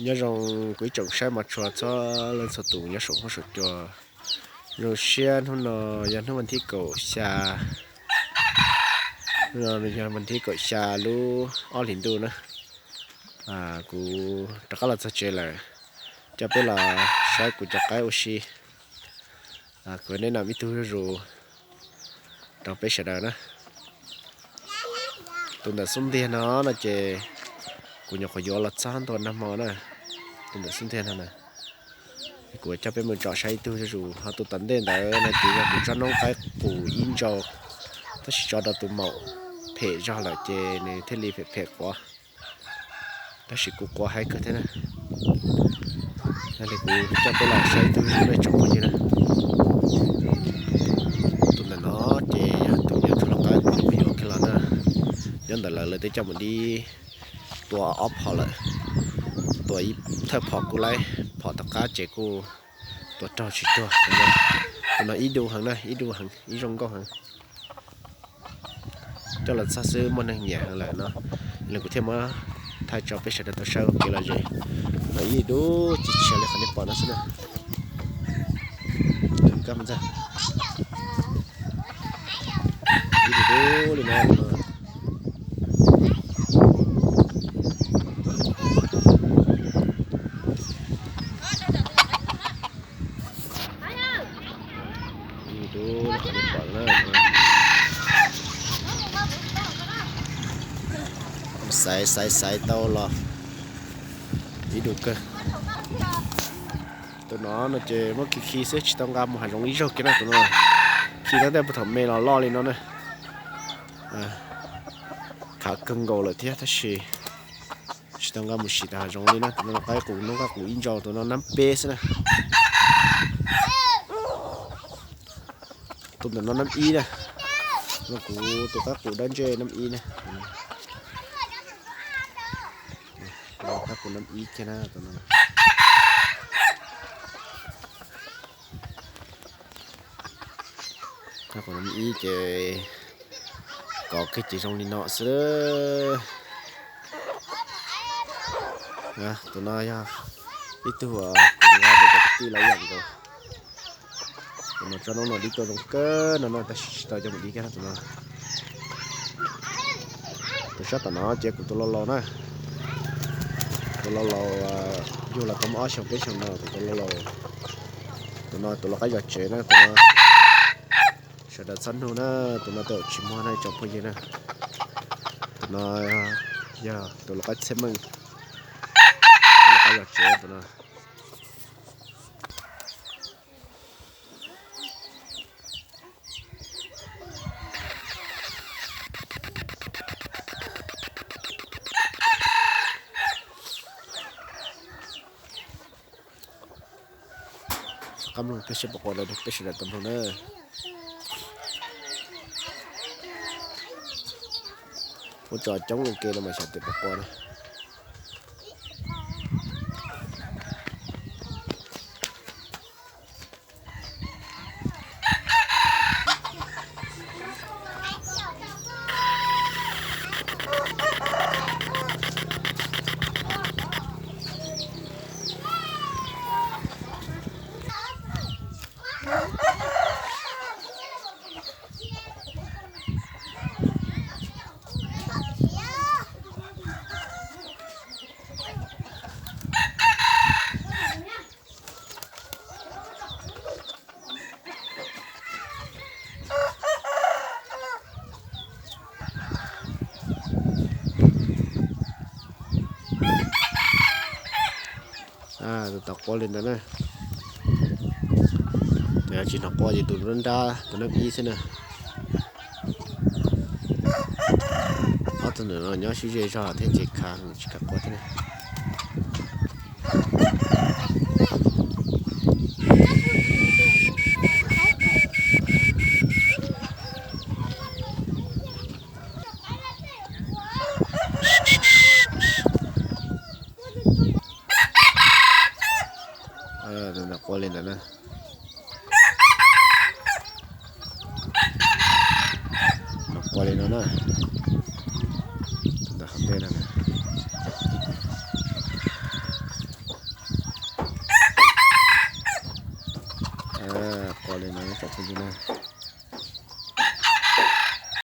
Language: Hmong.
Nyob zoo kuv ib tsoom saib mov tshua txhua leej txhua tus nyob saum huab saum cua. Zoo siab hnub no yog hnub vas thib kaum xya, hnub no yog vas thib kaum xya lub ob hlis ntuj na. Kuv rov qab los txog tsev lawm, coj peb los saib kuv cov qaib ua si. Kuv nej nam ib tug zuj zus rau peb sawv daws na. Tus ntawm xub ntiag no no ces kuv nyuam qhuav yuav los txog ntua nag hmo na. Tus ntawm xub ntiag no na, kuv coj peb mus tsom saib ib tug zuj zus. Ho tus tom ntej ntawd no ces yog kuv tsob noob qaib qus ib ntsau, tab sis tso rau tus maum phem zog lawm ces nws thiaj li phem phem quav. Tab sis kuv quav haib kawg thiab na. Kuv coj peb los saib ib tug zuj zus nej tsoom phooj ywg na. Tus ntawm no ces yog tus nyob tsuas los qab kuv tus me nyuam kiag los na. Nyob ntawm lawv lawv twb coj mus dib tua ob phom lawm. Tua ib thawj phom kuj laib, phom tom qab ces kuj tua raug tsis tuag. Tus no ib du heev na, ib du heev, ib zoo nkauj heev. Coj los txog xwb muaj neeg nyiam heev lawm no, li kuv thiaj muab thaij tso peb sawv daws tau saib ua kev lom zem. Ib du tsis tshiav li qhov nej pom no xwb na. Ib du li no. Xaiv xaiv xaiv tau los ib du kawg. Tus no no ces muab khi khi xwb tsis tau nqa mus hav zoov ib zaug kiag na tus no. Khi tab tej puag thaum me los loj li no na. Khav kawg nkaus lawm thiab tab sis tsis tau nqa mus sim tau hav zoov li na. Tus no qaib qus noob qaib qus ib ntsau, tus no nab peb xwb na. Tus ntawm no nab ib na. No kuv tus qaib qus dab ntsej nab ib na. Qaib qus nab ib kiag na tus no. Qaib qus nab ib ces kov kiag ces zoo li no xwb. Tus no yog ib tug kuv nqa mus rau kwv tij lawv yam nkaus. Tus no tsob noob no dib tuaj zoo kawg no no tab sis tsis tau coj mus dib kiag tus no. Tus sab tom no ces kuv tus laus laus na. Tus laus laus yug los tau muaj ob xyoos peb xyoos no kuv tus laus laus. Tus no tus lau qaib zov tsev na tus no. Sawv daws txhob nug na, tus no tej zaum tsis muaj na tsoom phooj ywg na. Tus no yog tus lau qaib txhiaj meej, tus lau qaib zov tsev tus no. Qab mloog peb seb puas qua rau peb sawv daws tau mloog na. Muab tso coob ua ke no mas xyov tias puas qua na. Tus tod qua li ntawd na. Tus yog tsis hnov qua ces tus nrab nrab tus nab ib xwb na. Ob tug ntawm no nyob sib ze zog thiab ces khav tsis kam qua thiab na. Tus ntawm qua li ntawd na. Tus qua li no na. Tus ntawm hauv ntej no na. Tso tus ntawd na.